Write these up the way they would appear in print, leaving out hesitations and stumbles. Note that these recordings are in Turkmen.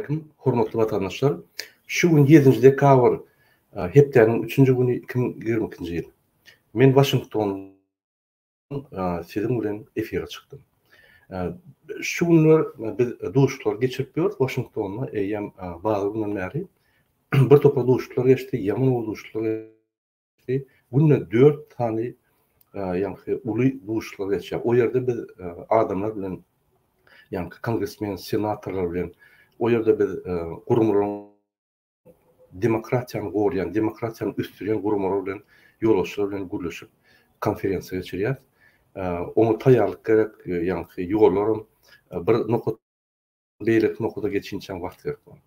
Aleýkum, hormatly watandaşlar! Şu gün ýedinji dekabr, hepdäniň üçünji güni, 2022-nji ýyl. Men Waşingtondan siziň bilen efire çykdym. Şu günler biz duşuşyklary geçirip ýörüs Waşingtonda, eýýäm bazar günden bäri bir topar duşuşyklar geçdi, ýaman uly duşuşyklar geçdi. Günde dört sany ýaňky uly duşuşyklar geçýär. O ýerde biz adamlar bilen ýaňky kongresmen, senatorlar bilen o ýerde biz guramalaryň demokratiýany goraýan, demokratiýany ösdürýän guramalar bilen, ýolbaşçylar bilen gürleşip konferensiýa geçirýäs. Oňa taýýarlyk gerek, ýaňky ýollaram bir nokat beýleki nokada geçinçäň wagt gerek bolar.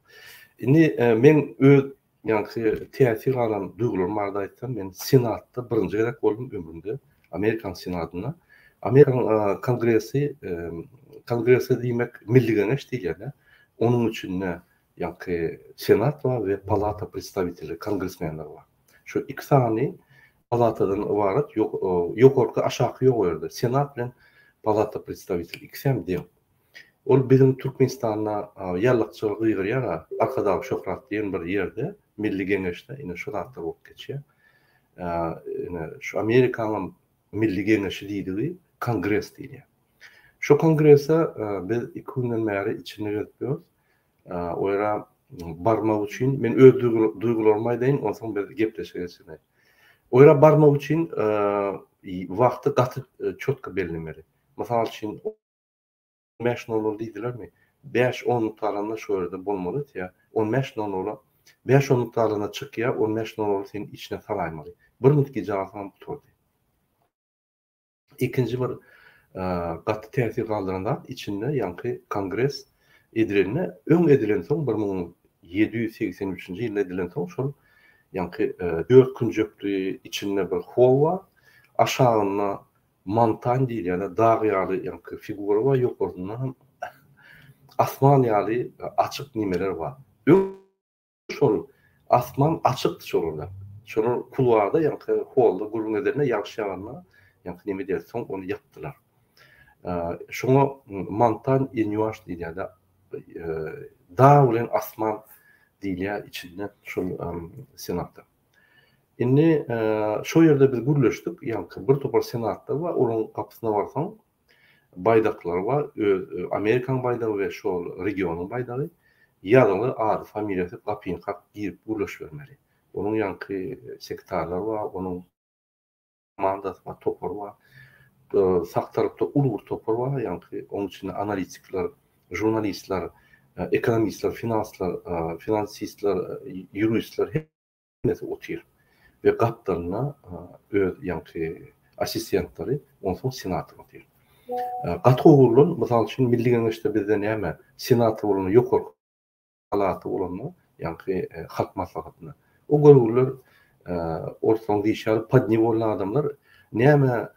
Indi meň öz ýaňky täsir galan duýgularym barada aýtsam, men Senatda birinji gezek boldum ömrümde, Amerikan Senatynda. Amerikan Kongresi, Kongresi diýmek Milli Geňeş diýilýär-de. Onuň içinde ýaňky Senat bar we Palata predstawitelleri, kongresmenler bar. Şu iki sany palatadan ybarat, ýokarky, aşaky ýok o ýerde. Senat bilen Palata predstawitel ikisem deň. Ol biziň Türkmenistanda ýallakçylar gygyrýar-a, Arkadag şöhrat diýen bir ýerde, Milli Geňeşde ine şu zatlar bolup geçýär. Ine şu Amerikanyňam Milli Geňeşi diýdigi Kongres diýilýär. Şu kongrese biz iki günden bäri içinde gezip ýörüs. O ýere barmak üçin men öz duýgularymy aýdaýyn, onsoň biz gepleşige geçelim. O ýere barmak üçin wagty gaty çotko bellemeli. Mysal üçin 15 nol nol diýdilermi? Bäş on minut galanda şo ýerde bolmaly diýýär. On bäş nol nola, bäş on minut galanda çykýar, on bäş nol nola seni içine salaýmaly. Bir minut gijä galsaňam gutardy. Ikinji bir gaty täsir galdyran zat içinde ýaňky kongres edilende öň edilensoň 1783-nji ýylda edilensoň şol ýaňky dört künjekli içinde bir hol bar aşagynda montan diýilýär dag ýaly ýaňky figura bar ýokarsynda hem asman ýaly açyk nimeler bar. Öň Şol asman açykdy şolarda. Şolar kulwarda ýaňky holda gürrüň edende ýagyş ýaganda ýaňky neme diýer soň ony ýapdylar. Şoňa montan e nuaž diýilýär-de. Dag bilen asman diýilýär içinde şol senatda. Indi şo ýerde biz gürleşdik ýaňky bir topar senatlar bar olaryň gapysyna barsaň baýdaklary bar, öz Amerikanyň baýdagy we şol regionyň baýdagy, ýazgyly ady, familiýasy gapyny kakyp girip gürleşibermeli. Onuň ýaňky sekretarlary bar, onuň komandasy bar, topary bar. Sag tarapda uly bir topar bar, ýaňky onuň içinde analitikler, žurnalistler, ekonomistler, finanslar, finansistler, ýuristler hemmesi otyr we gapdalynda öz ýaňky assistentleri, onsoň senator otyr. Gaty gowy gurlan, mysal üçin, Milli Geňeşde bizde näme, senator bolanda ýokarky palata bolanda, ýaňky Halk Maslahatynda. O görgüliler orslaryň diýşi ýaly podnewolnyý adamlar näme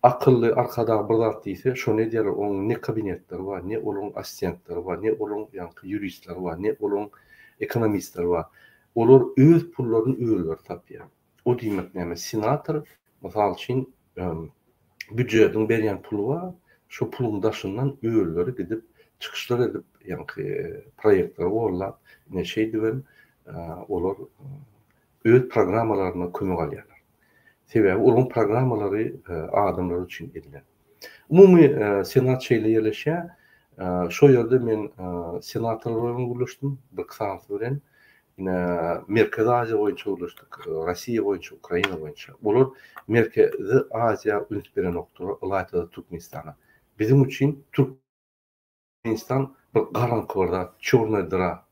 Akylly Arkadag bir zat diýse, şony edýärler, onuň ne kabinetleri bar, ne olaryň assistentleri bar, ne olaryň ýaňky ýuristleri bar, ne olaryň ekonomistleri bar. Olar öz pullaryny özleri tapýar. O diýmek näme? Senator, mysal üçin, býujetiň berýän puly bar, şo puluň daşyndan özleri gidip, çykyşlar edip, ýaňky proýektleri gollap, ine şeýdibem olar öz programmalaryna kömek alýarlar. Sebäbi olaryň programmalary adamlar üçin edilen. Umumy Senat şeýle ýerleşýär. Şo ýerde men senatorlar bilen gürleşdim, bir sanysy bilen. Ine, Merkezi Aziýa boýunça gürleşdik, Russiýa boýunça, Ukraina boýunça. Olar Merkezi Aziýa üns berenokdylar, ylaýta-da Türkmenistana. Biziň üçin Türk Türkmenistan bir garaňky bir zat, çornaý dyra.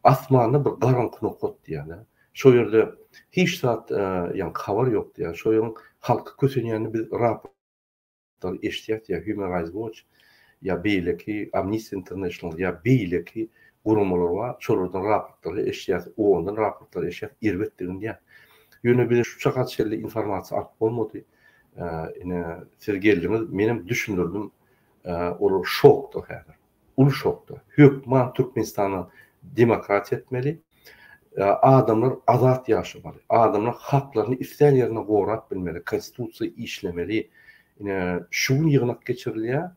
Asmanda bir garaňky nokat diýýär-de. Şo ýerde hiç zat ýaňky habar ýok diýýär. Şo ýeriň halky kösenýänini biz raportdan eşidýäs diýýär. Human Rights Watch ýa beýleki Amnesty International ýa beýleki guramalar bar. Şolardan raportlary eşidýäs, OON-dan raportlary eşidýäs, erbetdigini diýýär. Ýöne bize şu çaka çenli informasiýa alyp bolmady. Ine, siz geldiňiz, menem düşündirdim. Olar şokda häzir. Uly şokda. Hökman Türkmenistana demokratiýa etmeli. Adamlar azat ýaşamaly. Adamlar haklaryny islän ýerinde gorap bilmeli. Konstitusiýa işlemeli. Ine, şu gün ýygnak geçirilýär.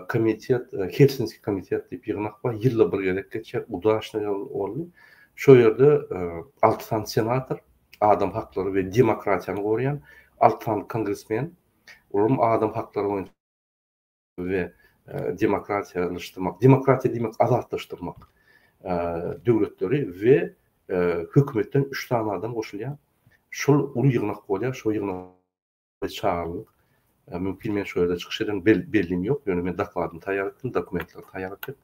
Komitet, Helsinki komitet diýip ýygnak bar, ýylda bir gezek geçýär, udaçnyý boldy. Şo ýerde alty sany senator, adam haklary we demokratiýany goraýan alty sany kongresmen, olaram adam haklary boýunça we demokratiýalaşdyrmak, demokratiýa diýmek azatlaşdyrmak döwletleri we hökümetden üç sany adam goşulýar. Şol uly ýygnak bolýar, şo ýygnak çagyrylyp, mümkin men şo ýerde çykyş ederin, bellim ýok, ýöne men dokladymy taýýar etdim, dokumentleri taýýar etdik.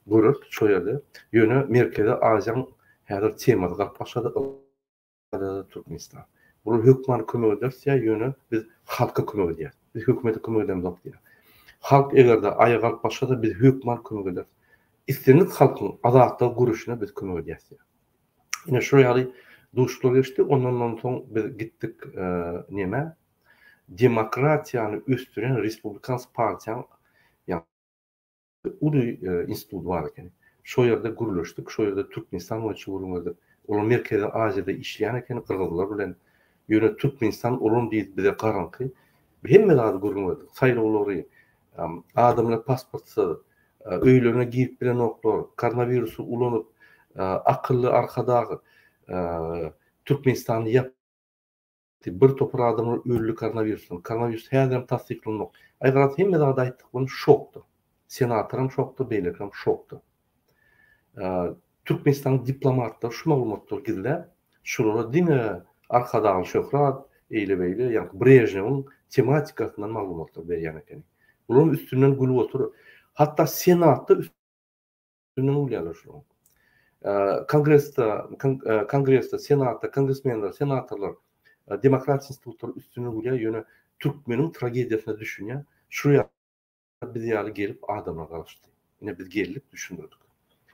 Göreris şo ýerde. Ýöne Merkezi Aziýanyň häzir temasy galyp başlady, Ylaýta-da Türkmenistan. Bular hökman kömek ederis diýýär, ýöne biz halka kömek edýäris. Biz hökümete kömek edemzok diýýär. Halk eger-de aýaga galyp başlasa, biz hökman kömek ederis. Islendik halkyň azatlyga göreşine biz kömek edýäris diýýär. Ine şo ýaly duşuşyklar geçdi. Ondan soň biz gitdik nämä? Demokratiýany ösdürýän Respublikansk partiýaň ýa uly instituty bar ekeni. Şo ýerde gürleşdik, şo ýerde Türkmenistan boýunça gürrüň berdik. Olar Merkezi Aziýada işleýän ekeni gyrgyzlar bilen. Ýöne Türkmenistan olam diýdi bize garaňky. Hemme zady gürrüň berdik. Saýlawlary, adamlar pasportsyz, öýlerine girip bilenoklar, koronawirusy ulanyp, akylly Arkadag Türkmenistany ýapdy. Bir topar adamlar öldi koronawirusdan. Koronawirus häzirem tassyklanok. Aý garaz hemme zady aýtdyk muny şokda. Senatoram şokda, beýlekilerem şokda. Türkmenistanyň diplomatlary şu maglumatlary gizläp, şulara diňe Arkadagly şöhrat, eýle-beýle, ýaňky Brežnewiň tematikasyndan maglumatlar berýän ekeni. Bularyň üstünden gülüp otyr. Hatda Senatda üstünden gülýärler şularyň. Kongresde, kongresde, Senatda kongresmenler, senatorlar, demokratiýa institutlary üstünden gülýär, ýöne türkmeniň tragediýasyna düşünýär. Şu biz ýaly gelip adamlar garaşdy. Ine biz geldik, düşündirdik.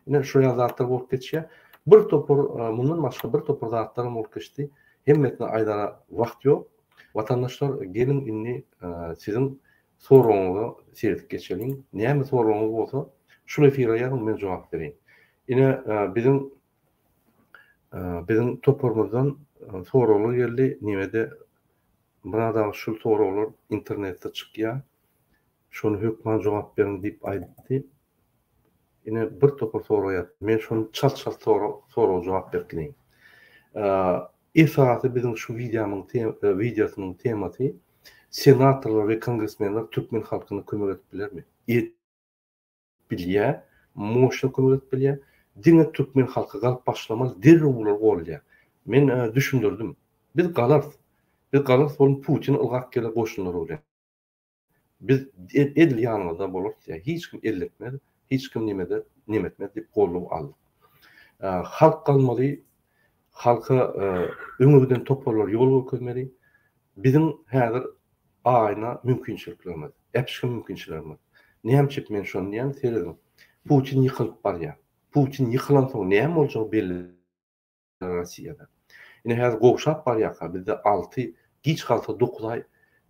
Ine şu ýaly zatlar bolup geçýär. Bir topar mundan başga bir topar zatlar hem bolup geçdi. Hemmesini aýdara wagt ýok. Watandaşlar geliň indi siziň soragyňyza seredip geçeliň. Näme soragyňyz bolsa şul efire ýazyň men jogap bereýin. Ine biziň biziň toparymyzdan soraglar geldi. Nemede Myrat aga şul soraglar internetde çykýar. Şony hökman jogap beriň diýip aýtdy. Ine bir topar sorag ýazdy. Men şony çalt çalt soraga jogap berip gideýin. Esasy biziň şu wideomyň wideosynyň temasy senatorlar we kongresmenler türkmen halkyna kömek edip bilermi? Edip bilýär, moşna kömek edip bilýär. Diňe türkmen halky galyp başlamaly derrew bular golýar. Men düşündirdim. Biz galarys. Biz galarys bolun Putin ylgap geler goşunlary bilen. Biz edil ýanyňyzda bolarys diýýär. Hiç kim elletmez, hiç kim nemede nemetmez diýip goldaw aldyk. Halk galmaly, halka öňe giden toparlar ýol görkezmeli. Biziň häzir aýna mümkinçiliklerimiz, äpişge mümkinçiligimiz. Näme üçin men şony diýýän, serediň. Putin ýykylyp barýar. Putin ýykylansoň näme boljagy belli Russiýada. Ine häzir gowşap barýarka bizde alty, giç galsa dokuz aý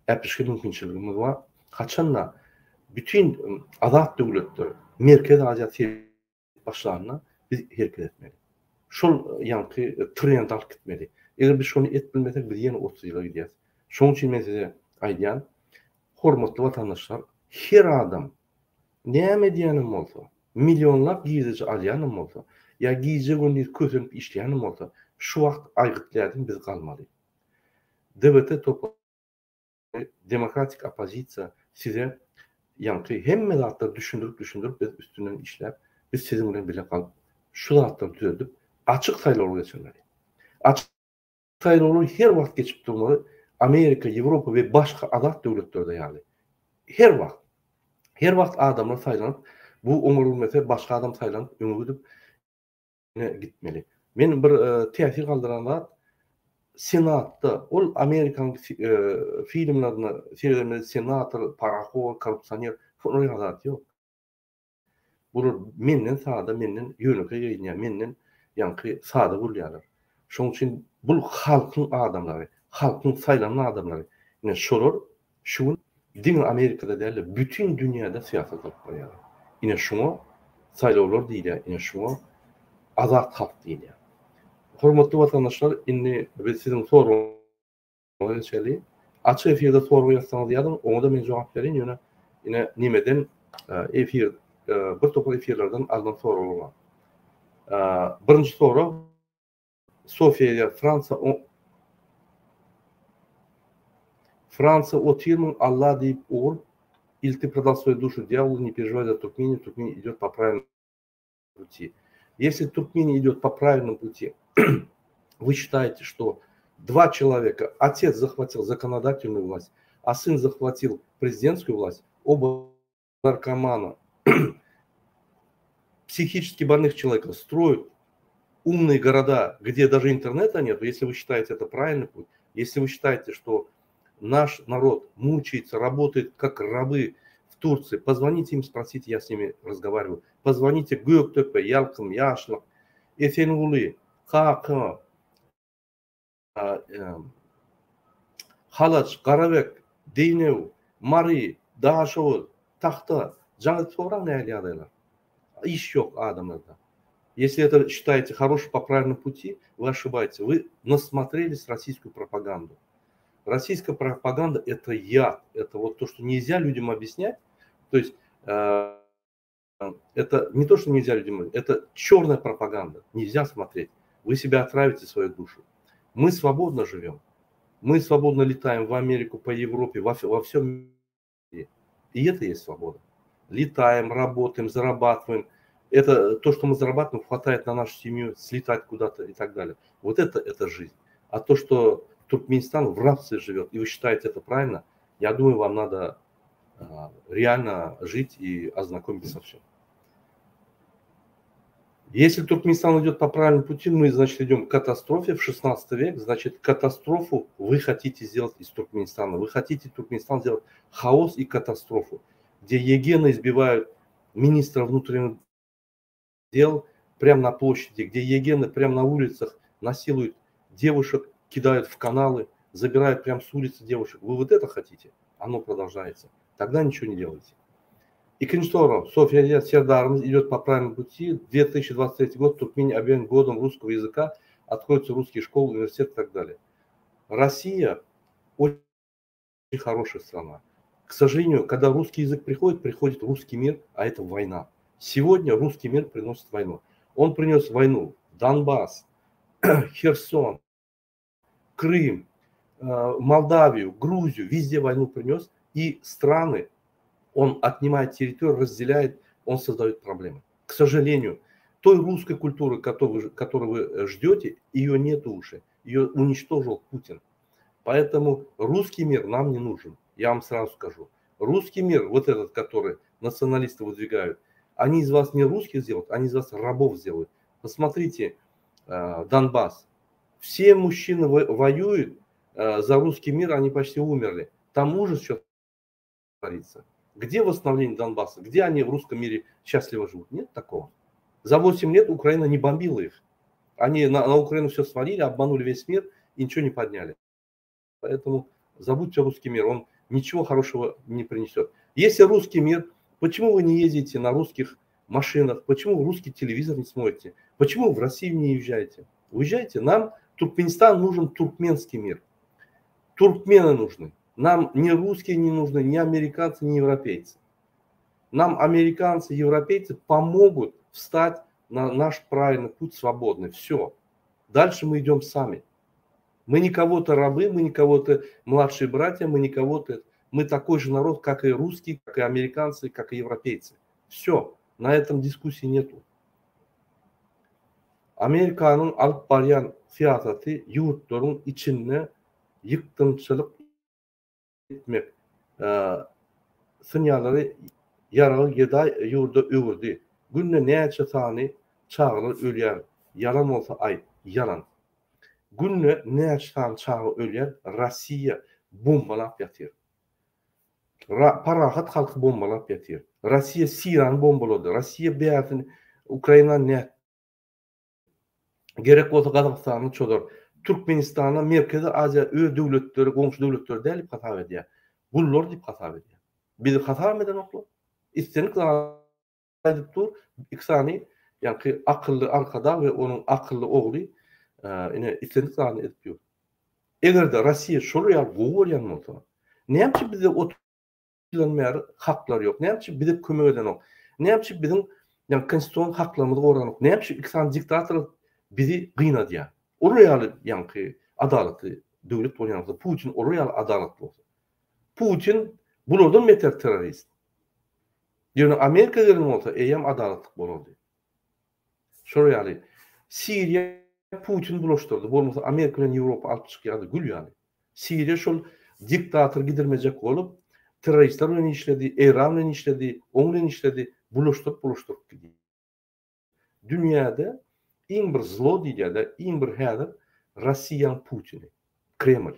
äpişge mümkinçiligimiz bar. Haçanda bütin azat döwletler Merkezi Aziýa seredip başlanda biz hereket etmeli. Şol ýaňky trendi alyp gitmeli. Eger biz şony edip bilmesek biz ýene 30 ýyla gidýäs. Şonuň üçin men size aýdýan, hormatly watandaşlar, her adam näme edýänem bolsa, millionlap girdeji alýanam bolsa, ýa gije-gündiz kösenip işleýänem bolsa, şu wagt aýgytly ädim biz galmaly. DWT topary, demokratik oppozisiýa size ýaňky hemme zatlary düşündirip-düşündirip biz üstünden işläp, biz siziň bilen bile galyp, şu zatlary düzeldip, açyk saýlawlar geçirmeli. Açyk Saýlawlar her wagt geçip durmaly, Amerika, Ýewropa we başga azat döwletlerde ýaly. Her wagt. Her wagt adamlar saýlanyp, bu oňarylmese başga adam saýlanyp öňe gidip ine gitmeli. Men bir täsir galdyran zat Senatda, ol Amerikanyň filmlerinde seredemizde senator, parahor, korrupsioner, olar ýaly zat ýok. Bular menden sada, menden ýönekeý geýinýär, menden ýaňky sada gürlýärler. Şonuň üçin bul halkyň adamlary, halkyň saýlanan adamlary. Ine şolar şu gün diňe Amerikada däl-de, bütin dünýäde syýasat alyp barýarlar. Ine şuňa saýlawlar diýilýär, ine şuňa azat halk diýilýär. Hormatly watandaşlar, indi biz siziň soragyňyza Oňa geçeli. Açyk efirde sorag ýazsaňyz ýazyň, oňa-da men jogap bereýin, ýöne ine nimeden. Efir bir topar efirlerden alnan soraglar bar. Birinji sorag Sofiýa Fransiýa Fransiýa otyrmyň Alla diýip ugur ili ty prodal svoju dušu dýawolu ne perеживай za Turkmeniyu Turkmeniya idет po pravilnому пути. Если Туркмения идет по правильному пути, вы считаете, что два человека, отец захватил законодательную власть, а сын захватил президентскую власть, оба наркомана, психически больных человека строят умные города, где даже интернета нет, если вы считаете это правильный путь, если вы считаете, что наш народ мучается, работает как рабы в Турции, позвоните им, спросите, я с ними разговариваю. Позвоните Gökdepe, Ýalkym, Ýaşlyk, Esenguly, Kaka, Halaç, Garabek, Deýnew, Mary, Daşoguz, Tagta, jaň edip soraň nähili ýagdaýlar. Iş ýok adamlarda. Если это считаете хороший по правильному пути, вы ошибаетесь. Вы насмотрелись российскую пропаганду. Российская пропаганда – это яд. Это вот то, что нельзя людям объяснять. То есть э, это не то, что нельзя людям, это черная пропаганда. Нельзя смотреть. Вы себя отравите свою душу. Мы свободно живем. Мы свободно летаем в Америку, по Европе, во, во всем мире. И это есть свобода. Летаем, работаем, зарабатываем. Это то, что мы зарабатываем, хватает на нашу семью, слетать куда-то и так далее. Вот это, это жизнь. А то, что Туркменистан в рабстве живет, и вы считаете это правильно, я думаю, вам надо а, реально жить и ознакомиться со всем. Если Туркменистан идет по правильному пути, мы, значит, идем к катастрофе в 16 век, значит, катастрофу вы хотите сделать из Туркменистана. Вы хотите Туркменистан сделать хаос и катастрофу, где ЕГЭны избивают министра внутренних дел прямо на площади, где ЕГЭны прямо на улицах насилуют девушек, кидают в каналы, забирают прямо с улицы девушек. Вы вот это хотите? Оно продолжается. Тогда ничего не делайте. Ikinji sorag, Sofiýa Serdarymyz идет по правильному пути. 2023 год Туркмения объявлен годом русского языка, откроются русские школы, университеты и так далее. Россия очень хорошая страна. К сожалению, когда русский язык приходит, приходит русский мир, а это война. Сегодня русский мир приносит войну. Он принес войну в Донбасс, Херсон, Крым, э, Молдавию, Грузию, везде войну принес. И страны он отнимает территорию, разделяет, он создает проблемы. К сожалению, той русской культуры, которую, которую вы ждете, ее нет уже. Ее уничтожил Путин. Поэтому русский мир нам не нужен. Я вам сразу скажу. Русский мир, вот этот, который националисты выдвигают, они из вас не русских сделают, они из вас рабов сделают. Посмотрите, э, Донбасс. Все мужчины воюют э, за русский мир, они почти умерли. Там ужас что творится. Где восстановление Донбасса? Где они в русском мире счастливо живут? Нет такого. За 8 лет Украина не бомбила их. Они на, на Украину все свалили, обманули весь мир и ничего не подняли. Поэтому забудьте русский мир, он ничего хорошего не принесет. Если русский мир, почему вы не ездите на русских машинах? Почему русский телевизор не смотрите? Почему в Россию не уезжаете? Уезжайте. Нам Туркменистан нужен туркменский мир. Туркмены нужны. Нам ни русские не нужны, ни американцы, ни европейцы. Нам американцы, европейцы помогут встать на наш правильный путь свободный. Все. Дальше мы идем сами. Мы не кого-то рабы, мы не кого-то младшие братья, мы не кого-то... Мы такой же народ, как и русские, как и американцы, как и европейцы. Все. На этом дискуссии нету. Amerikanyň alyp barýan syýasaty ýurtlaryň içinde ýykgynçylyk etmek, synýalary ýaragy gedaý ýurda öwürdi. Günde näçe sany çagalar ölýär, ýalan bolsa aýt. Ýalan. Günde näçe sany çaga ölýär, Rossiýa bombalap ýatyr. Parahat halky bombalap ýatyr. Rossiýa Siriýany bombalady, Rossiýa bärsini Ukrainany nätdi. Gerek bolsa Gazagystany çozar. Türkmenistana Merkezi Aziýa öz döwletleri, goňşy döwletleri däl diýip hasap edýär. Gullar diýip hasap edýär. Bizi hasabam edenoklar. Islendik zat aýdyp dur. Iki sany ýaňky akylly Arkadag we onuň akylly ogly ine islendik zadyny edip ýör. Eger-de Rossiýa şolar ýaly gowy bolýan bolsa, näme üçin bizde. ýyldan bäri haklary ýok? Näme üçin bize kömek edenok? Näme üçin biziň ýa konstitusion haklarymyzy goranok? Näme üçin iki sany diktator bizi gynadýar? Olar ýaly ýaňky adalatly döwlet bolýan bolsa, Putin olar ýaly adalatly bolsa. Putin bulardan beter terrorist. Ýöne Amerika gelen bolsa eýýäm adalatlyk bolardy. Şolar ýaly Siriýa Putin bulaşdyrdy, bolmasa Amerika bilen Ýewropa alyp çykýardy gül ýaly. Siriýa şol diktator gidirmejek bolup terroristler bilen işledi, Eýran bilen işledi, oň bilen işledi, bulaşdyryp bulaşdyryp gidýär. Dünýäde iň bir zlo diýilýärde iň bir häzir Rossiýaň Putini. Kreml.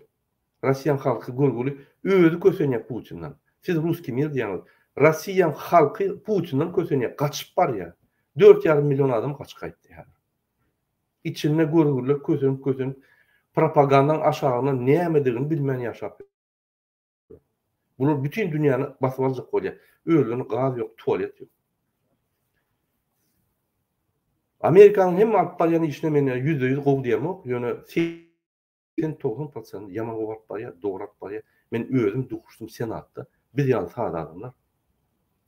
Rossiýaň halky görgüli özi kösenýär Putinden. Siz ruskiý mir diýýäňiz. Rossiýaň halky Putinden kösenýär, gaçyp barýar. 4,5 million adam gaçyp gaýtdy häzir. Içinde görgüliler kösenip kösenip propagandaň aşagynda nämedigini bilmän ýaşap Bular bütin dünýäni basyp aljak bolýar. Özlerinde gaz ýok, tualet ýok. Amerikanyň hemme alyp barýan işine men %100 gowy diýemok, ýöne 80-90 prosent ýaman gowy alyp barýar, dogry alyp barýar. Men özüm duşdum Senatda. Biz ýaly sada adamlar.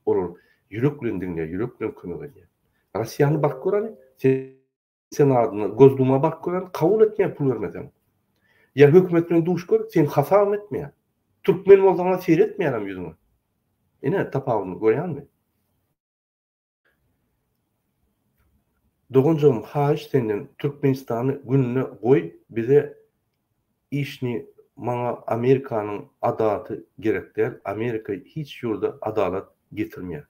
Olar ýürek bilen diňleýär, ýürek bilen kömek edýär. Russiýany baryp göräli. Senadyna, Gosduma baryp gören, kabul etmeýär pul bermeseň. Ýa hökümet bilen duş gör, seni hasabam etmeýär. Türkmen bolsaňa seretmeýärem ýüzüňe. Ine, tapawudyny görýäňmi? Doganjygym haýyş senden Türkmenistany gününe goý bize işni maňa Amerikanyň adalaty gerek däl Amerika hiç ýurda adalat getirmeýär.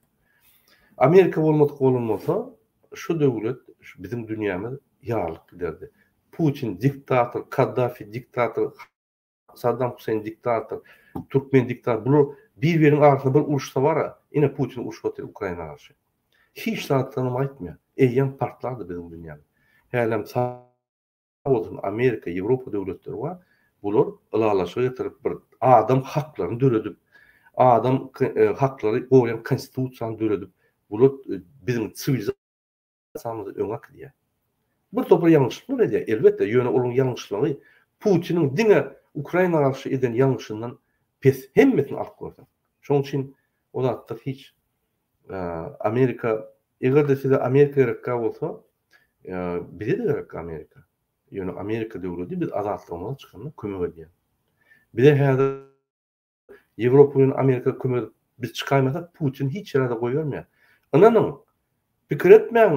Amerika bolmadyk bolan bolsa şu döwlet şu biziň dünýämiz ýarylyp giderdi. Putin diktator, Kaddafi diktator, Saddam Huseýn diktator, türkmen diktator bular bir biriniň arasynda bir uruşsa bara ine Putin urşup otyr Ukraina garşy. Hiç zatdanam aýtmaýar. Eýýäm partlardy biziň dünýämiz. Hälem bolsun Amerika, Ýewropa döwletleri bar. Bular ylalaşyga getirip bir adam haklaryny döredip, adam haklary goraýan konstitusiýany döredip, bular biziň siwilizasiýamyzy öňe äkidýär. Bir topar ýalňyşlyklar edýär, elbetde, ýöne olaryň ýalňyşlygy Putiniň diňe Ukraina garşy eden ýalňyşyndan pes, hemmesini alyp görseň. Şonuň üçin o zatlar hiç Amerika, eger-de size Amerika gerekkä bolsa, Bize-de gerek Amerika. Ýöne Amerika döwleti biz azatlygymyza çykanda kömek edýär. Bize häzir Ýewropa bilen Amerika kömek edip biz çykaýmasak Putin hiç ýere-de goýbermeýär. Ynanyň, pikir etmäň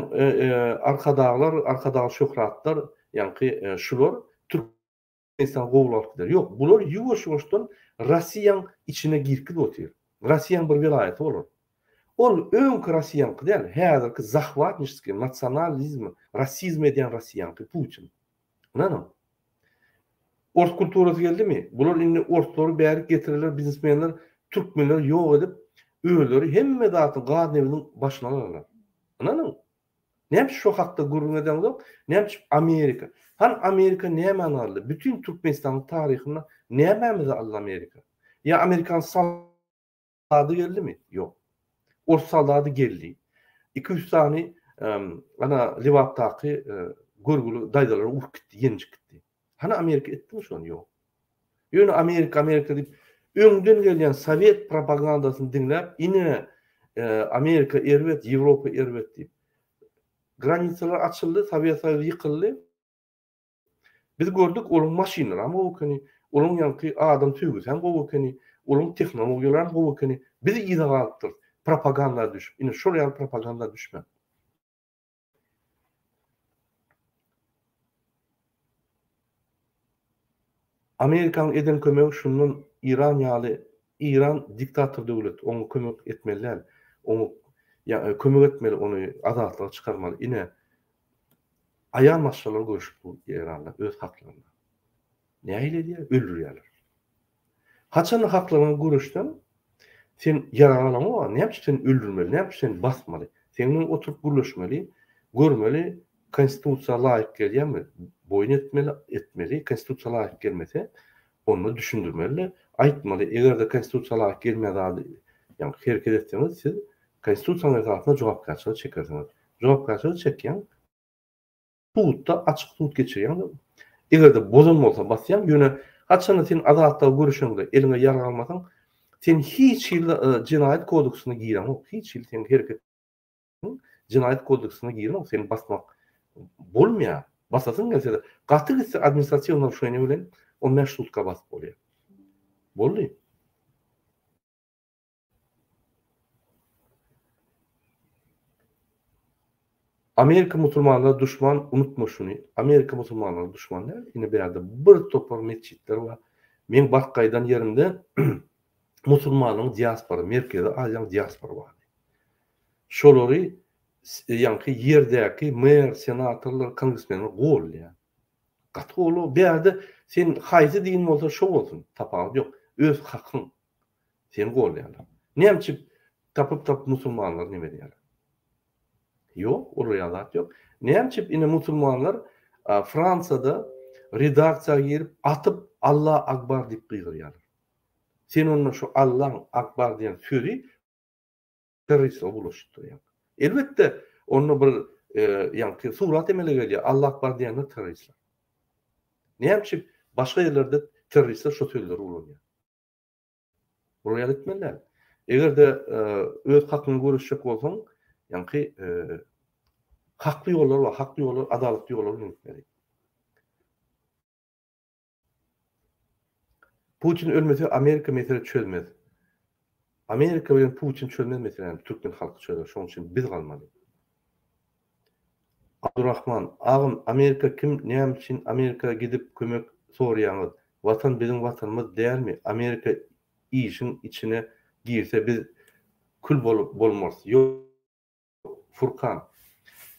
arkadaglar, arkadag şöhratlar, ýaňky şular Türkmenistan gowulyk alyp gider. Ýok, bular ýuwaş-ýuwaşdan Rossiýaň içine girip otyr. Rossiýaň bir welaýaty bolar. Ol öňki Rossiýaňky däl, häzirki zahwatniçeskiý, nasionalizm, rasizm edýän Rossiýaňky, Putin. Ynanyň. Ors kulturasy geldimi? Bular indi orslary bärik getirerler, biznesmenler türkmenleri ýok edip, özleri hemme zadyň, gaz-nebitiň başyny alarlar. Ynanyň. Näme üçin şo hakda gürrüň edeňzok? Näme üçin Amerika? Hany Amerika nämäni aldy? Bütin Türkmenistanyň taryhynda nämämizi aldy Amerika? Ýa amerikan soldady geldimi? Ýok. Ors soldady geldi. Iki-üç sany ana Lebapdaky görgüli daýzalary urup gitdi, ýenjip gitdi. Hany Amerika etdimi şony? Ýok. Ýöne Amerika, Amerika diýip öňden gelýän sowet propagandasyny diňläp, ine Amerika erbet, Ýewropa erbet diýip. Granisalar açyldy, Sowet Soýuzy ýykyldy. Biz gördük, olaryň maşynlary hem gowy ekeni, olaryň ýaňky adam söýgüsi hem gowy ekeni, olaryň tehnologiýalary hem gowy ekeni. Biz yza galypdyrys, propaganda düşüp. Ine şol ýaly propaganda düşmäň. Amerikanyň eden kömegi şundan Iran ýaly Iran diktator döwlet oňa kömek etmeli däl oňa ýa kömek etmeli ony azatlyga çykarmaly ine aýal maşgalalar göreşip dur Eýranda öz haklaryna nähili edýär öldürýärler. Haçanda haklaryňa göreşseň, sen ýarag alaňok-a, näme üçin seni öldürmeli, näme üçin seni basmaly? Seň bilen oturyp gürleşmeli, görmeli, konstitusiýa laýyk gelýärmi, boýun etmeli, etmeli, konstitusiýa laýyk gelmese, onda düşündirmeli-de, aýtmaly, eger-de konstitusiýa laýyk gelmeýän zady, ýagny hereket etseňiz, siz konstitusiýanyň esasynda jogapkärçilige çekersiňiz. Jogapkärçilige çekýäň, Sudda açyk sud geçirýäň. Eger-de bozan bolsa basýaň, ýöne haçanda sen azatlyga göreşeňde eliňe ýarag almasaň, Sen hiç hili jenaýat kodeksine gireňok, hiç hili seň hereketiň jenaýat kodeksine girenok, seni basmak bolmaýar. Basasyň gelse-de, gaty gitse administratiw naruşeniýe bilen 15 sutka basyp bolýar. Boldy. Amerika musulmanlara duşman unutma şuny Amerika musulmanlara duşman däl ine bärde bir topar metjitler bar meň baryp gaýdan ýerimde musulmanlaryň diaspora merkezi aziýaň diaspora bardy şolary ýaňky ýerdäki mer senatorlar kongresmenler golýar gaty goly bärde sen haýsy din bolsa şo bolsun tapawut ýok öz hakyň Seni goldaýarlar. Näme üçin tapyp-tapyp musulmanlary neme edýärler? Ýok, olar ýaly zat ýok. Näme üçin ine musulmanlar Fransiýada redaksiýa girip atyp Allah Akbar diýip gygyrýarlar. Sen onda şu Allaň Akbar diýen sözi terroristlige bulaşdyrýaň. Elbetde, onda bir ýaňky surat emele gelýär, Allah Akbar diýenler terroristler. Näme üçin başga ýerlerde terroristler şu sözleri ulanýar? Bular ýaly etmeli däl. Eger-de öz hakyňy göreşjek bolsaň, ýaňky hakly ýollar bar, hakly ýollar, adalatly ýollar bilen gitmeli. Putin ölmese Amerika mesele çözmez. Amerika bilen Putin çözmez meseläni, türkmen halky çözer. Şonuň üçin biz galmaly. Abdurahman agam Amerika kim näme üçin Amerika gidip kömek soraýaňyz watan biziň watanymyz dälmi Amerika işiň içine girse biz kül bolup bolmarys ýok Furkan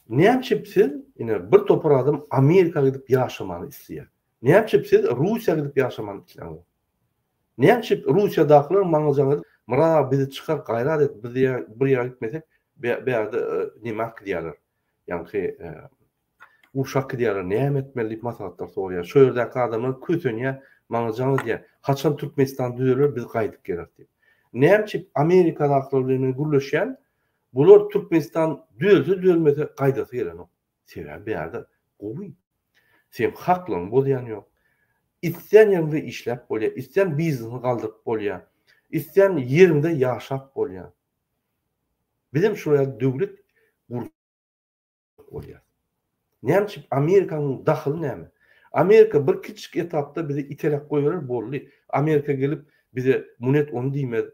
näme üçin siz ine bir topar adam Amerika gidip ýaşamany isleýär näme üçin siz Russiýa gidip ýaşamany isleňok Näme üçin Russiýadakylar maňa jaň edip, Myrat aga bizi çykar gaýrat et, biz bir ýere gitmesek bärde neme äkidýärler, ýaňky urşa äkidýärler, näme etmeli diýip maslahatlar soraýar. Şo ýerdäki adamlar kösenýär, maňa jaň edýär, haçan Türkmenistan düzeler biz gaýdyp geleris diýip. Näme üçin Amerikadakylar bilen men gürleşýän, bular Türkmenistan düzelse düzelmese gaýdasy gelenok. Sebäbi bärde gowy. Seň haklygyňy bozýan ýok. Islän ýeriňde işläp bolýar, islän biznesiňi galdyryp bolýar, islän ýeriňde ýaşap bolýar. Bizem şular ýaly döwlet gursak bolýar. Näme üçin Amerikanyň dahyly näme? Amerika bir kiçijik etapda bizi iteläp goýberer boldy. Amerika gelip bize muny et ony diýmez.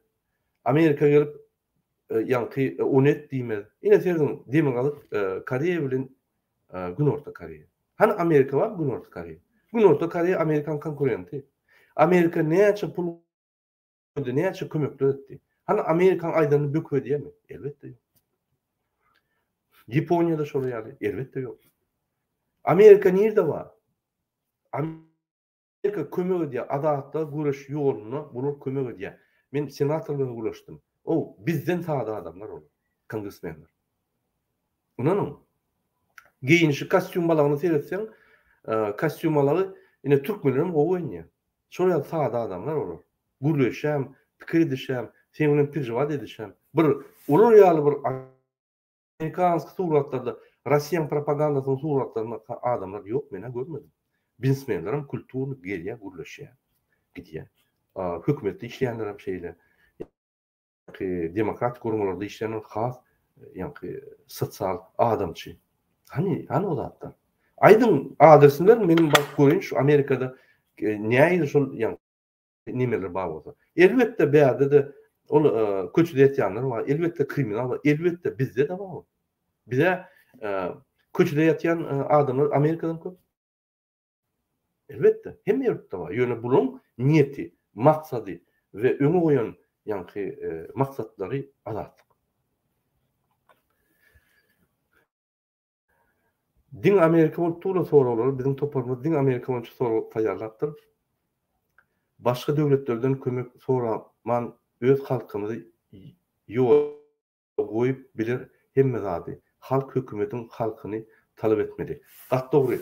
Amerika gelip ýaňky ony et diýmez. Ine serediň Demirgazyk Koreýa bilen Günorta Koreýa. Hany Amerika bar Günorta Koreýa. Günorta Koreýa Amerikanyň konkurenti. Amerika näçe pul goýdy, näçe kömekler etdi. Hany Amerikanyň aýdanyny böküp edýärmi? Elbetde ýok. Ýaponiýada şol ýaly, elbetde ýok. Amerika nirde bar? Amerika kömek edýär, azatlyga göreş ýolunda bular kömek edýär. Men senator bilen gürleşdim. O bizden sada adamlar olar, kongresmenler. Ynanyň. Geýinişi, kostýum balagyna seretseň, kostýum balagy ine türkmenlerem gowy geýinýär. Şol ýaly sada adamlar olar. Gürleşýän, pikir edişýän, seň bilen peržiwat edişýän. Bir olar ýaly bir Amerikanski suratlarda Rossiýaň propagandasynyň suratlarynda adamlar ýok menä görmedim. Biznesmenlerem kulturny gelýär gürleşýär gidýär. Hökümetde işleýänlerem şeýle. Ýaňky demokratik guramalarda işleýänler has ýaňky sosial adamçy. Hany hany o zatlar? Aýdyň adresini beriň menem baryp göreýin şu Amerikada nähili şol ýaňky nemeler bar bolsa. Elbetde bärde-de ol köçede ýatýanlar bar, elbetde kriminal bar, elbetde bizde-de bar ol. Bize köçede ýatýan adamlar Amerikadan köp. Elbetde, hemme ýurtda bar. Ýöne bularyň niýeti, maksady we öňe goýan ýaňky maksatlary azatlyk. Diňe Amerika bolup dur-a soraglary, biziň toparymyz diňe Amerika boýunça sorag taýýarlapdyr. Başga döwletlerden kömek soraman öz halkymyzy ýola goýup biler hemme zady. Halk hökümetiň halkyny talap etmeli. Gaty dogry.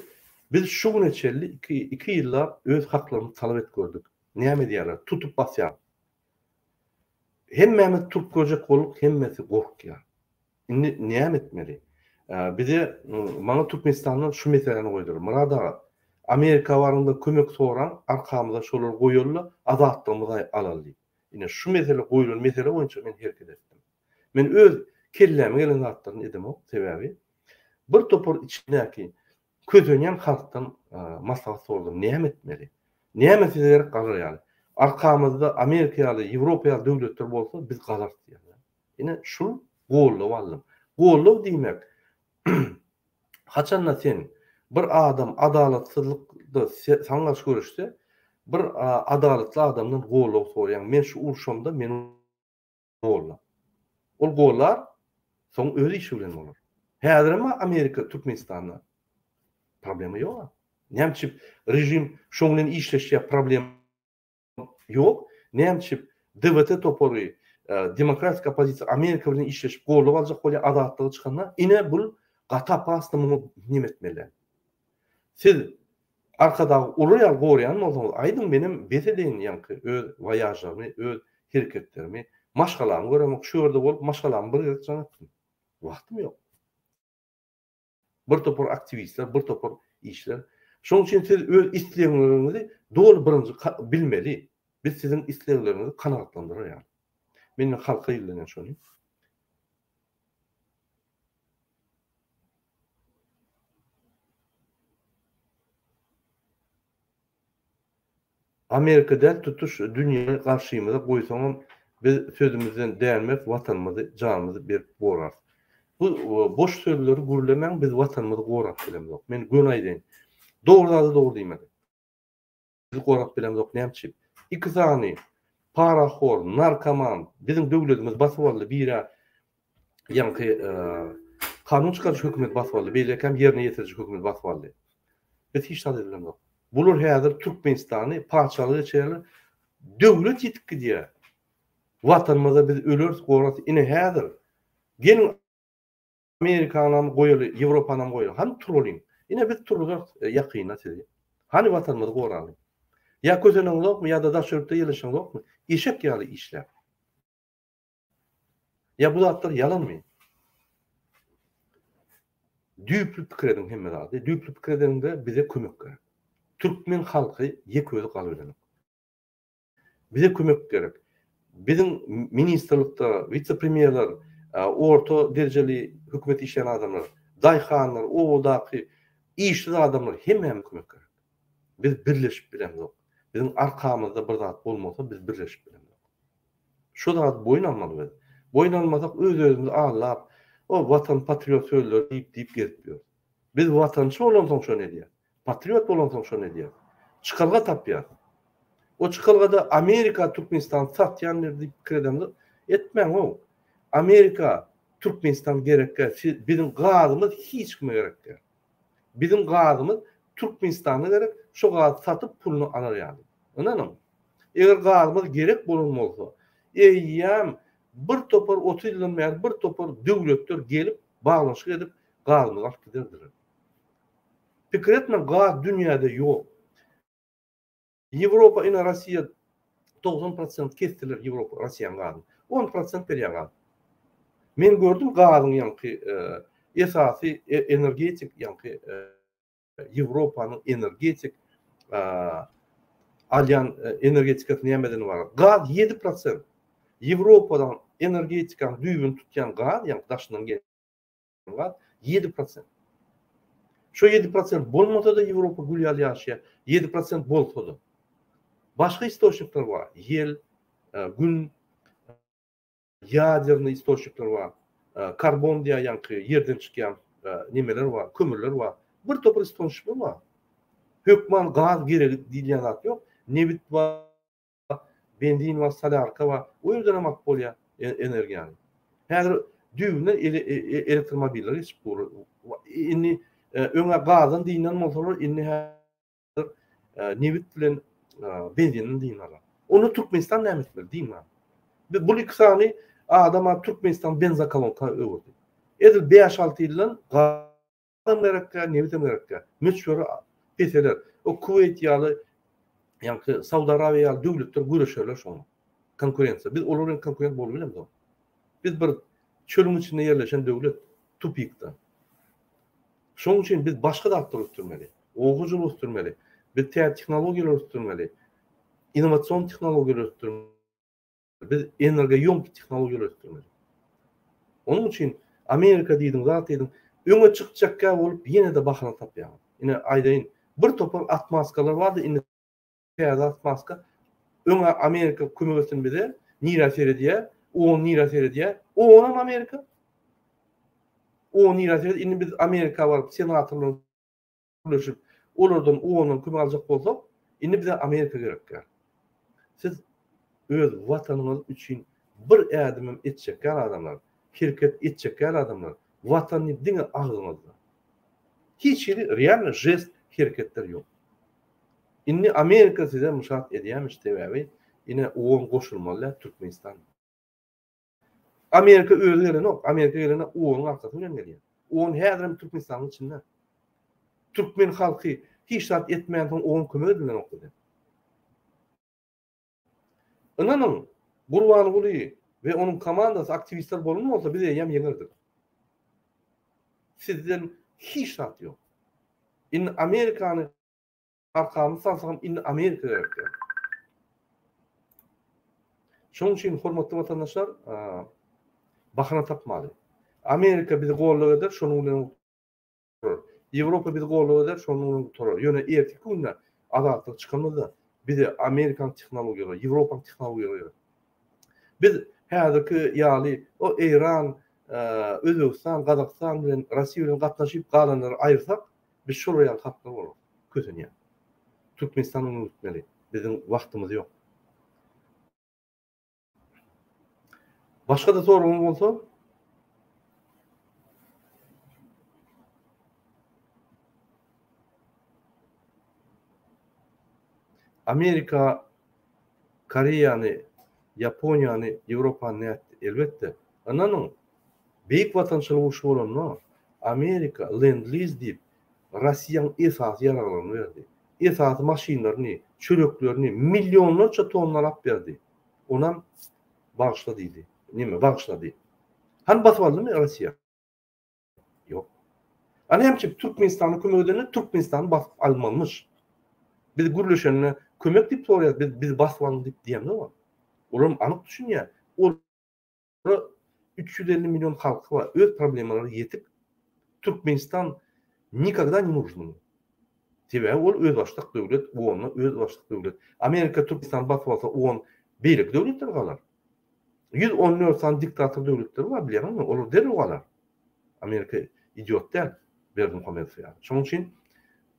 Biz şu güne çenli iki ýyllap öz haklarymyzy talap et gördük. Näme edýärler? Tutup basýar. Hemmämiz turup görjek bolduk hemmesi gorkýar. Indi näme etmeli? Bize maňa Türkmenistandan şu meseläni goýdular. Myrat aga, Amerika baryňda kömek soraň, arkamyza şolary goýaly-da, azatlygymyzy alaly diýip. Ine şu mesele goýlan mesele boýunça men hereket etdim. Men öz kelläme gelen zatlaryny edemok, sebäbi bir topar içindäki kösenýän halkdan maslahat soradym, näme etmeli? Näme size gerek galar ýaly? Arkamyzda Amerika ýaly, Ýewropa ýaly döwletler bolsa biz galarys diýýärler. Ine şul goldaw aldym. Goldaw diýmek haçanda sen bir adam adalatsyzlykda saňa garşy göreşse, bir adalatly adamdan goldaw soraýaň. Men şu urşamda meni golda. Ol gollar, soň öz işi bilen bolar. Häzirem Amerika Türkmenistanda problema ýok. Näme üçin režim şoň bilen işleşýär problema ýok. Näme üçin DWT topary demokratik oppozisiýa Amerika bilen işleşip goldaw aljak bolýar azatlyga çykanda ine bul gaty opasny muňa neme etmeli. Siz Arkadagy olar ýaly goraýan bolsaňyz aýdyň menem bes edeýin ýaňky öz woýažlarymy öz hereketlerimi maşgalamy göremok şu ýerde bolup maşgalamy bir gezek jaň etdim wagtym ýok bir topar aktiwistler bir topar işler şoň üçin siz öz islegleriňizi doly birinji bilmeli biz siziň islegleriňizi kanagatlandyrar ýaly men halka ýüzlenýän şony. Amerika däl tutuş dünýäni garşymyza goýsaňam biz sözümizden dänmeris watanymyzy janymyzy berip gorarys. Bu boş sözleri gürlemäň biz watanymyzy gorap bilemzok. Men göni aýdaýyn. Dogry zady dogry diýmeli. Biz gorap bilemzok näme üçin? Iki sany parahor, narkoman biziň döwletimizi basyp aldy birä ýaňky kanun çykaryjy hökümet basyp aldy, beýlekem ýerine ýetiriji hökümet basyp aldy. Biz hiç zat edilemzok. Bular häzir Türkmenistany patyşalyga geçirerler. Döwlet ýitip gidýär. Watanymyza biz öleris, gorarys. Ine häzir geliň Amerikanam goýaly, Ýewropanam goýaly. Hany turalyň. Ine biz turuzarys ýakynda sizi. Hany watanymyzy goralyň. Ýa köseneňzokmy ýa-da daş ýurtda ýerleşeňzokmy? Eşek ýaly işläp. Ýa bu zatlar ýalanmy? Düýpli pikir ediň hemme zady. Düýpli pikir edeniňde bize kömek gerek. Türkmen halky ýeke özi galybilenok. Bize kömek gerek. Biziň ministrlikde wise-premýerler, orta derejeli hökümet işleýän adamlar, daýhanlar, obadaky işsiz adamlar hemmämize kömek gerek. Biz birleşip bilemzok. Biziň arkamyzda bir zat bolmasa biz birleşip bilemzok. Şu zady boýun almaly biz. Boýun almasak öz-özümizi aldap, o watan patriot sözleri diýip diýip gezip ýörüs. Biz watançy bolansoň şony edýäs. Patriot bolansoň şony edýäs. Çykalga tapýas. O çykalgada Amerika Türkmenistany satýandyr diýip pikir edemde etmäň-ow. Amerika Türkmenistan gerekgä biziň gazymyz hiç kime gerek däl. Biziň gazymyz Türkmenistana gerek, şo gazy satyp puluny alar ýaly. Ynanyň. Eger gazymyz gerek bolan bolsa, eýýäm bir topar 30 ýyldan bäri bir topar döwletler gelip baglanyşyk edip gazymyzy alyp giderdiler. Pikir etmäň gaz dünýäde ýok. Ýewropa ine Rossiýa 90 prosent kesdiler Ýewropa Rossiýanyň gazyny. 10 prosent berýär gaz. Men gördüm gazyň ýaňky esasy energetik ýaňky Ýewropanyň energetik alýan energetikasy nämeden ybarat? Gaz 7 prosent. Ýewropadan energetikanyň düýbüni tutýan gaz ýaňky daşyndan gelýän gaz 7 prosent. Şo 7 prosent bolmasa-da Ýewropa gül ýaly ýaşaýar. 7 prosent bolsa-da. Başga istoçnikler bar. Ýel, gün, ýadernyý istoçnikler bar. Karbon diýýär ýaňky ýerden çykýan nemeler bar, kömürler bar. Bir topar istoçnikler bar. Hökman gaz geregi diýilýän zat ýok. Nebit bar. Benzin bar, solýarka bar. O ýerden hem alyp bolýar energiýany. Häzir düýbünden elektromobiller geçip dur. Indi öňe gazdan dynan bolsalar, indi häzir nebit bilen benzinden dynarlar. Onda Türkmenistan näme etmeli diýiň maňa. Biz bul iki sany adam Türkmenistan benzokolonka öwürdi. Edil 5-6 ýyldan Gazam gerekkä, nebitem gerekkä. Möçberi peseler. O Kuweýt ýaly, ýaňky Saud Arabiýa ýaly döwletler göreşerler şoňa. Konkurensiýa. Biz olar bilen konkurent bolup bilemzok. Biz bir çölüň içinde ýerleşen döwlet, tupikde. Şonuň üçin biz başga zatlary ösdürmeli. Oba hojalygy ösdürmeli. Biz täze tehnologiýalary ösdürmeli. Innowasion tehnologiýalary ösdürmeli. Biz energoýomki tehnologiýalary ösdürmeli. Onuň üçin Amerika diýdiň, zat diýdiň, öňe çykjakkä bolup ýene-de bahana tapýaňyz. Ine aýdaýyn, bir topar atmaskalar bardy, indi täze atmaska. Öňe Amerika kömek etsin bize, nirä seredýär, on nirä seredýär, onam Amerika. O nirä seredýär, indi biz Amerika baryp senatorlar gürleşip, olardan ondan kömek aljak bolsak, indi bize Amerika gerek däl. Siz öz watanyňyz üçin bir ädimem etjek däl adamlar, hereket etjek däl adamlar, watan diýip diňe agzyňyzda. Hiç hili realny žest, hereketler ýok. Indi Amerika size myşat edýämiş sebäbi ine oň goşulmaly däl Türkmenistan. Amerika özi gelenok. Amerika gelende onuň arkasy bilen gelýär. On häzirem Türkmenistanyň içinde. Türkmen halky hiç zat etmänsoň on kömek edilenok bize. Ynanyň, Gurbanguly we onuň komandasy aktiwistler bolan bolsa biz eýýäm ýeňerdik. Sizden hiç zat ýok. Indi Amerikany Arkamyzy salsagam indi Amerika gerek däl. Şonuň üçin hormatly watandaşlar bahana tapmaly. Amerika bizi gollag eder, şonuň bilen gutarar. Ýewropa bizi gollag eder, şonuň bilen gutarar. Ýöne erteki günde azatlyga çykanymyzda bize Amerikanyň tehnologiýalary, Ýewropanyň tehnologiýalary gerek. Biz häzirki ýaly o Eýran, Özbegistan, Gazagystan bilen Russiýa bilen gatnaşyp galanlary aýyrsak, Biz şolar ýaly halklar bolarys. Kösenýän. Türkmenistan öňe gitmeli. Biziň wagtymyz ýok. Başga-da soragyňyz bolsa? Amerika Koreýany, Ýaponiýany, Ýewropany nätdi? Elbetde. Ynanyň, Beýik Watançylyk urşy bolanda Amerika Lend-Liz diýip Rossiýaň esasy ýaraglaryny berdi. Esasy maşynlaryny, çöreklerini millionlarça tonnalap berdi. Onam bagyşla diýdi. Neme bagyşlady. Hany basyp aldymy Rossiýa? Ýok. A näme üçin Türkmenistana kömek edende Türkmenistany basyp almalymyş? Biz gürleşende kömek diýip soraýas, biz bizi basyp alyň diýip diýemzok. Olaram anyk düşünýär. Ol 350 million halky bar, öz problemalary ýetik. Türkmenistan nikogda ne нужен. Sebäbi ol özbaşdak döwlet, onda özbaşdak döwlet. Amerika Türkmenistany basyp alsa, on beýleki döwletler galar. 114 sany diktator döwletleri bar bilýäňizmi? Olar derrew galar. Amerika idiot däl Berdimuhamedow ýaly. Şonuň üçin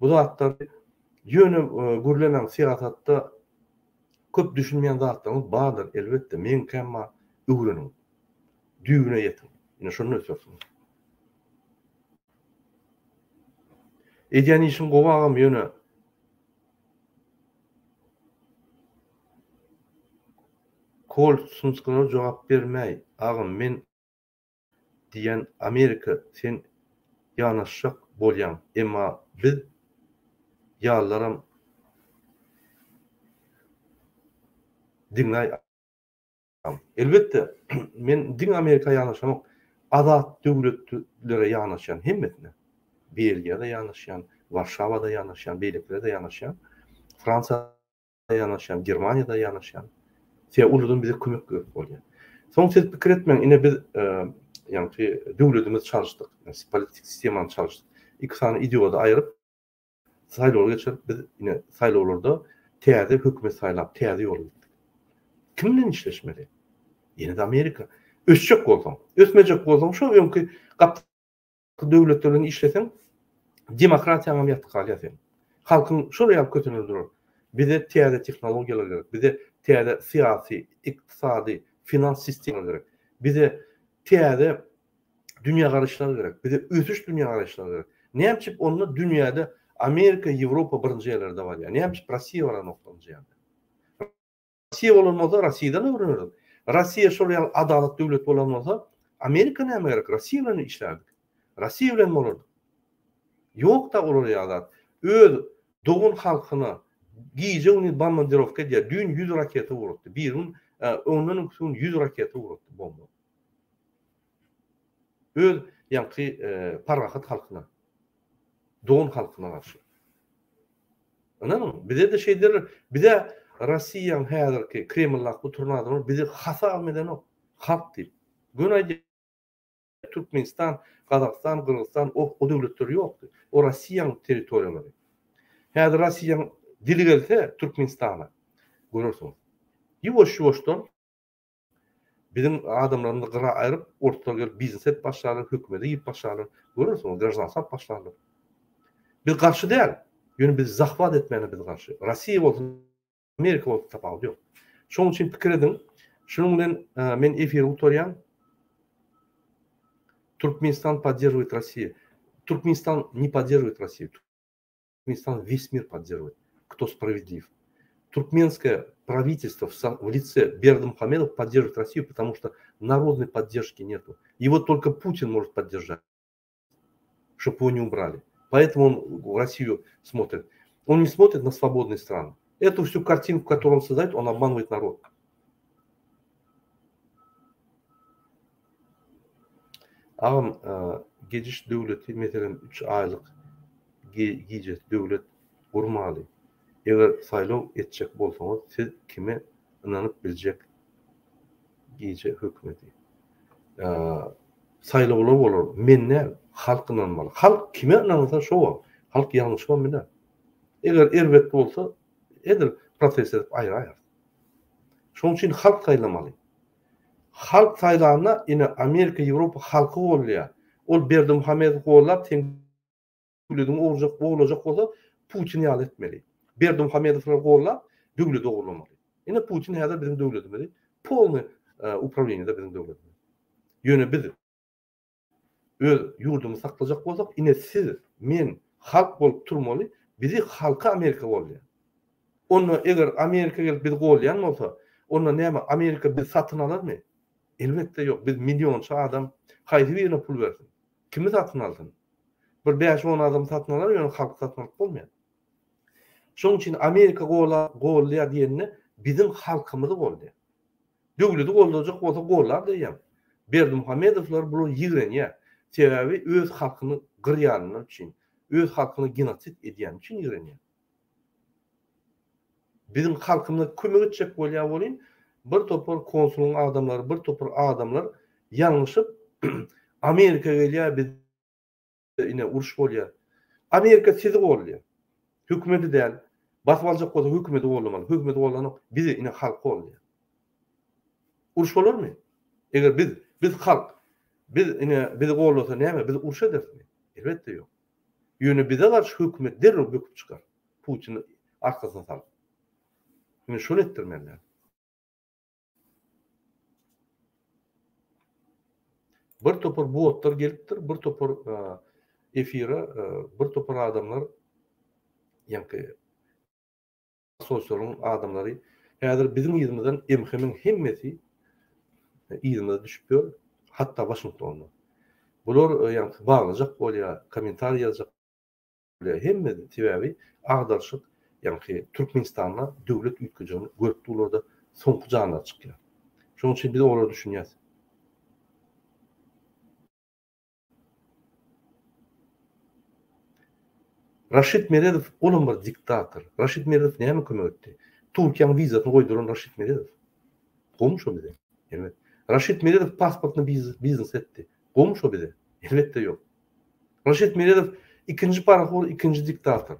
bu zatlary ýöne e, gürlemäň syýasatda köp düşünmeýän zatlaryňyz bardyr elbetde. Meňkäm bar öwreniň. Düýbüne ýetiň. Ine şonda ösersiňiz. Edýän işiň gowy agam ýöne Kol sumskalara jogap bermäý agam men diýýän Amerika sen ýanaşjak bolýaň emma biz ýalylaram diňläý agam. Elbetde men diňe Amerika ýanaşamok azat döwletlere ýanaşýan hemmesine Belgiýada ýanaşýan Warşawada ýanaşýan beýlekilere-de ýanaşýan Fransiýa ýanaşýan, Germaniýada ýanaşýan. Sebäbi olardan bize kömek gerek bolýar. Soň siz pikir etmäň, ine biz ýaňky döwletimizi çalyşdyk, politik sistemany çalyşdyk. Iki sany idiody aýryp, saýlawlar geçirip, biz ine saýlawlarda täze hökümet saýlap, täze ýola gitdik. Kim bilen işleşmeli? Ýene-de Amerika. Ösjek bolsaň, ösmejek bolsaň, şo öňki gap döwletler bilen işleseň, demokratiýaňam ýatyp galýar seň. Halkyň şol ýaly kötener durar. Bize täze tehnologiýalar gerek. Bize täze syýasy, ykdysady, finans sistema gerek. Bize täze dünýägaraýyşlar gerek. Bize ösüş dünýägaraýyşlary gerek. Näme üçin onda dünýäde Amerika, Ýewropa birinji ýerlerde barýar? Näme üçin Rossiýa baranok birinji ýerde? Rossiýa bolan bolsa Rossiýadan öwrenerdik. Rossiýa şol ýaly adalat döwlet bolan bolsa Amerika näme gerek Rossiýa bilen işlärdik. Rossiýa bilen bolardyk. Ýokda olar ýaly zat. Öz dogan halkyna gije gündiz bombardirowka edýär. Düýn 100 raketa ugratdy. Bir gün ondan öňküsi gün 100 raketa ugratdy bomba. Öz ýaňky parahat halkyna. Dogan halkyna garşy. Ynanyň, bize-de şeýderler. Bize Rossiýaň häzirki Kremldaky oturan adamlar bizi hasabam edenok. Halk diýip. Göni aýdýan. Türkmenistan, Gazagystan, Gyrgyzystan o o döwletler ýokdy. O Rossiýaň territoriýalary. Häzir Rossiýaň dili gelse Türkmenistana görersiňiz. Ýuwaş-ýuwaşdan biziň adamlarymyzy gyra aýryp, orslar gelip biznes edip başlarlar, hökümete girip başlarlar. Görersiňiz, graždanstvo alyp başlarlar. Biz garşy däl. Ýöne biz zahwat etmäne biz garşy. Rossiýa bolsun, Amerika bolsun tapawudy ýok. Şonuň üçin pikir ediň. Şunuň bilen men efiri gutarýan. Türkmenistan podдерживает Россию. Türkmenistan не поддерживает Россию. Türkmenistan весь мир поддерживает, кто справедлив. Туркменское правительство в лице Бердымухамедова поддерживает Россию, потому что народной поддержки нету. Его только Путин может поддержать, чтобы его не убрали. Поэтому он в Россию смотрит. Он не смотрит на свободные страны. Эту всю картинку, которую он создает, он обманывает народ. Agam geçiş döwleti meselem üç aýlyk gijesi döwlet gurmaly. Eger saýlaw etjek bolsaňyz siz kime ynanyp biljek gije hökümeti. Saýlawlar bolar men däl halk ynanmaly. Halk kime ynansa şo bor. Halk ýalňyşybam biler. Eger erbet bolsa edil protest edip aýraýarys. Şonuň üçin halk saýlamaly. Halk saýlanda ine Amerika Ýewropa halky goldaýar. Ol Berdimuhamedowy goldap seň döwlediňi ogurjak ogurlajak bolsa Putin ýaly etmeli. Berdimuhamedowlary goldap döwledi ogurlamaly. Ine Putin häzir biziň döwletimizi polny uprawleniýada biziň döwletimiz. Ýöne biz öz ýurdumyzy saklajak bolsak ine siz men halk bolup turmaly bizi halky Amerika goldaýar. Onda eger Amerika gelip bizi goldaýan bolsa onda näme Amerika bizi satyn alarmy? Elbetde ýok. Biz millionça adam haýsy birine pul bersin? Kimi satyn alsyn? Bir bäş-on adamy satyn alar ýöne halky satyn alyp bolmaýar. Şonuň üçin Amerika goldaýar diýende biziň halkymyzy goldaýar. Döwleti goldajak bolsa gollar diýýän. Berdimuhamedowlar bular ýigrenýär. Sebäbi öz halkyny gyrýanyndan üçin, öz halkyny genosid edýäni üçin ýigrenýär. Biziň halkymyza kömek etjek bolýar welin, bir topar konsulyň adamlary, bir topar adamlar ýalňyşyp Amerika gelýär, biz ine uruş bolýar. Amerika sizi goldaýar. Hökümeti däl. Basyp aljak bolsa hökümeti goldamaly. Hökümeti goldanok. Bizi ine halky goldaýar. Uruş bolarmy? Eger biz, biz halk, biz ine bizi goldasa näme, biz uruş ederismi? Elbetde ýok. Ýöne bize garşy hökümet derrew böküp çykar. Putini arkasyna salyp. Ine şony etdirmeli däl. Bir topar botlar gelipdir, bir topar efire bir topar adamlar ýaňky sosialyň adamlary häzir biziň yzymyzdan MHM-iň hemmesi yzymyza düşüp ýör, hatda Waşingtonda. Bular ýaňky baglajak bolýar, kommentariý ýazjak Hemme sebäbi agdaryşyk ýaňky Türkmenistanda döwlet üýtgejegini görüp durlarda soňky janlary çykýar. Şonuň üçin biz olara düşünýäs. Raşid Meredow olam bir diktator. Raşid Meredow näme kömek etdi? Türkiýäň wizasyny goýduran Raşid Meredow. Gowmy şo bize? Erbet. Raşid Meredow pasportny biznes etdi. Gowmy şo bize? Elbetde ýok. Raşid Meredow ikinji parahor, ikinji diktator.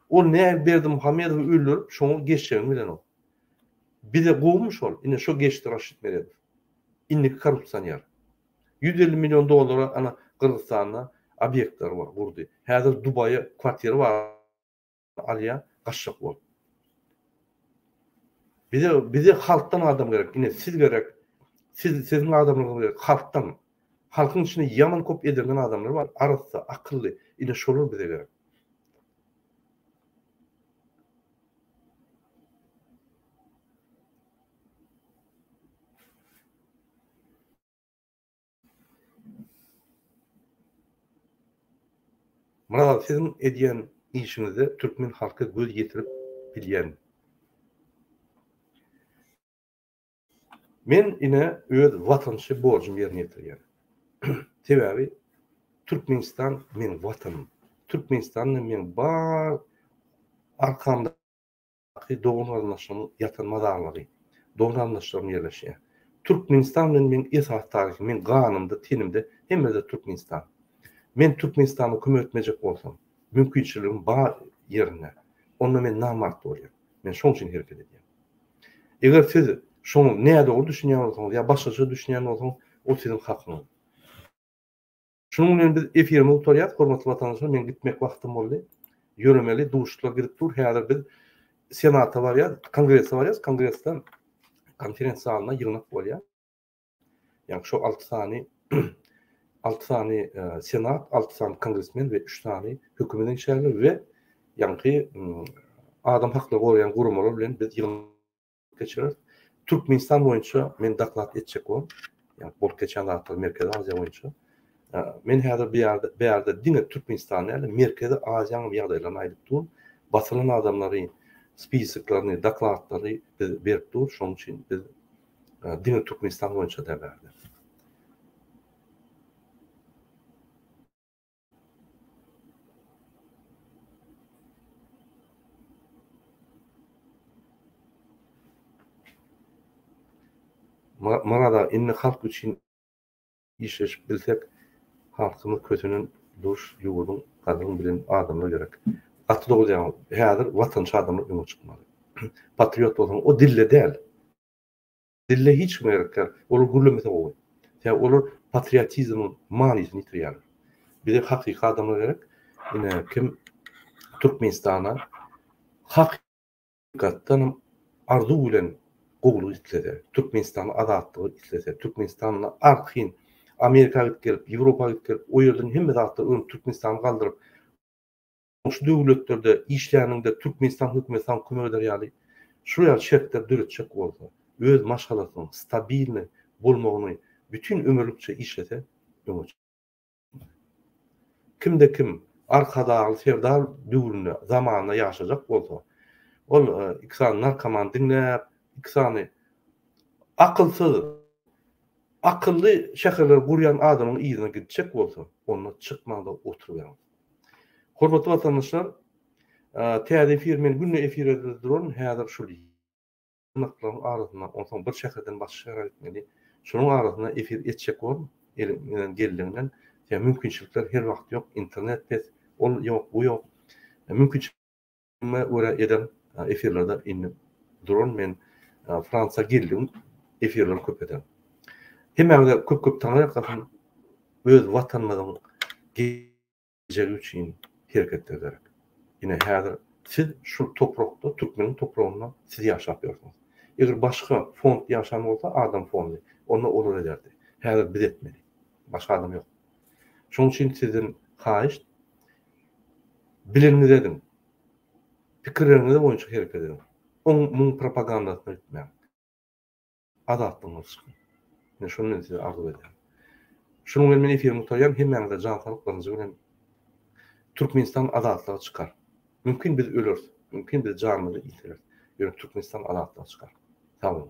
Ol nähili Berdimuhamedowy öldürip, şoňa geçjegini bilenok. Bize gowumy şol? Ine şo geçdi Raşid Meredow. Indiki korrupsioner. 150 million dollara ana Gyrgyzystanda obýektleri bar, gurdy. Häzir Dubaýa kwartira bar. alýa gaçjak bolup. Bize bize halkdan adam gerek. Ine siz gerek. Siz siziň adamlaryňyz gerek halkdan. Halkyň içinde ýaman köp edermen adamlar bar, arassa, akylly. Ine şolar bize gerek. Myrat siziň edýän işiňize türkmen halky göz ýetirip bilýän. Men ine öz watançy borjumy ýerine ýetirýän. Sebäbi Türkmenistan meň watanym. Türkmenistan meň bar arkamda. dogan-garyndaşlarymyň ýatan mazarlary, dogan-garyndaşlarym ýerleşýär. Türkmenistan bilen meň esasy taryhym, meň ganymda, tenimde hemme zat Türkmenistan. Men Türkmenistana kömek etmejek bolsam, mümkinçiligim bar ýerinde, onda men namart bolýan. Men şoň üçin hereket edýän. Eger siz şoňa nädogry düşünýän bolsaňyz ýa başgaça düşünýän bolsaňyz, ol siziň hakyňyz. Şunuň bilen biz efirimizi gutarýas, hormatly watandaşlar, meň gitmek wagtym boldy. Ýöremeli, duşuşyklar gidip dur. Häzir biz Senata barýas, Kongrese barýas, Kongresde konferensiýa zalynda ýygnak bolýar. Ýagny şo alty sany alty sany senat, alty sany kongresmen we üç sany hökümet işgärleri we ýaňky adam haklary goraýan guramalar bilen biz ýygnak geçireris. Türkmenistan boýunça men doklad etjek bolam. Ýagny bolup geçen zatlar Merkezi Aziýa boýunça. Men häzir bu ýerde bu ýerde diňe Türkmenistan däl, Merkezi Aziýanyň ýagdaýlaryny aýdyp durun. Basylan adamlary, spisoklaryny, dokladlary biz berip dur. Şonuň üçin biz Diňe Türkmenistan boýunça däl bärde. Myrat aga indi halk üçin işleşip bilsek halkymyz kösenen duruş ýurduň gadryny bilen adamlar gerek. Gaty dogry diýýäňiz. Häzir watançy adamlar öňe çykmaly. Patriot bolsaň o dilde däl. Dilde hiç kime gerek däl. Olar gürlemese gowy. Sebäbi olar patriotizmiň manysyny ýitirýärler. Bize hakyky adamlar gerek. Ine kim Türkmenistana hakykatdanam arzuw bilen gowulyk islese, Türkmenistana azatlygy islese, Türkmenistanda arkaýyn Amerika gidip gelip, Ýewropa gidip gelip, o ýerden hemme zatlary öwrenip Türkmenistany galdyryp, Goňşy döwletlerde işläniňde Türkmenistan hökümeti saňa kömek eder ýaly şul ýaly şertleri döretjek bolsa, öz maşgalasynyň stabilny bolmagyny bütin ömürlikçe işlese öňe çykmaly. Kimde kim Arkadagly Serdar döwründe zamanynda ýaşajak bolsa, ol iki sany narkoman diňläp, iki sany akylsyz akylly şäherleri gurýan adamyň yzyna gitjek bolsa, onda çykmaňda oturyberiň. Hormatly watandaşlar, täze efir men günde efir edip duraryn, häzir şul ýygnaklaryň arasynda, onsoň bir şäherden başga şähere gitmeli. Şonuň arasynda efir etjek borun, elimden geldiginden. Sebäbi mümkinçilikler her wagt ýok, internet pes, ol ýok, bu ýok. Mümkinçiligime görä eden efirlerde indi duraryn men Fransiýa geldigim efirleri köp ederin. Hemmäňize köp köp taňryýalkasyn öz watanymyzyň geljegi üçin hereket ederek. Ine häzir siz şul toprakda türkmeniň topragynda siz ýaşap ýörsüňiz. Eger başga fond ýaşan bolsa adam fondy onda olar ederdi. Häzir biz etmeli. Başga adam ýok. Şonuň üçin sizden haýyşt bileniňizi ediň. Pikirleriňiz boýunça hereket ediň. Oň muň propagandasyna gitmäň. Azatlygyňyz çykyň. Ine şony men size arzuw edýän. Şunuň bilen men efirimi gutarýan. Hemmäňize jan saglyk birinji bilen Türkmenistan azatlyga çykar. Mümkin biz öleris. Mümkin biz janymyzy ýitireris. Ýöne Türkmenistan azatlyga çykar. Sag boluň.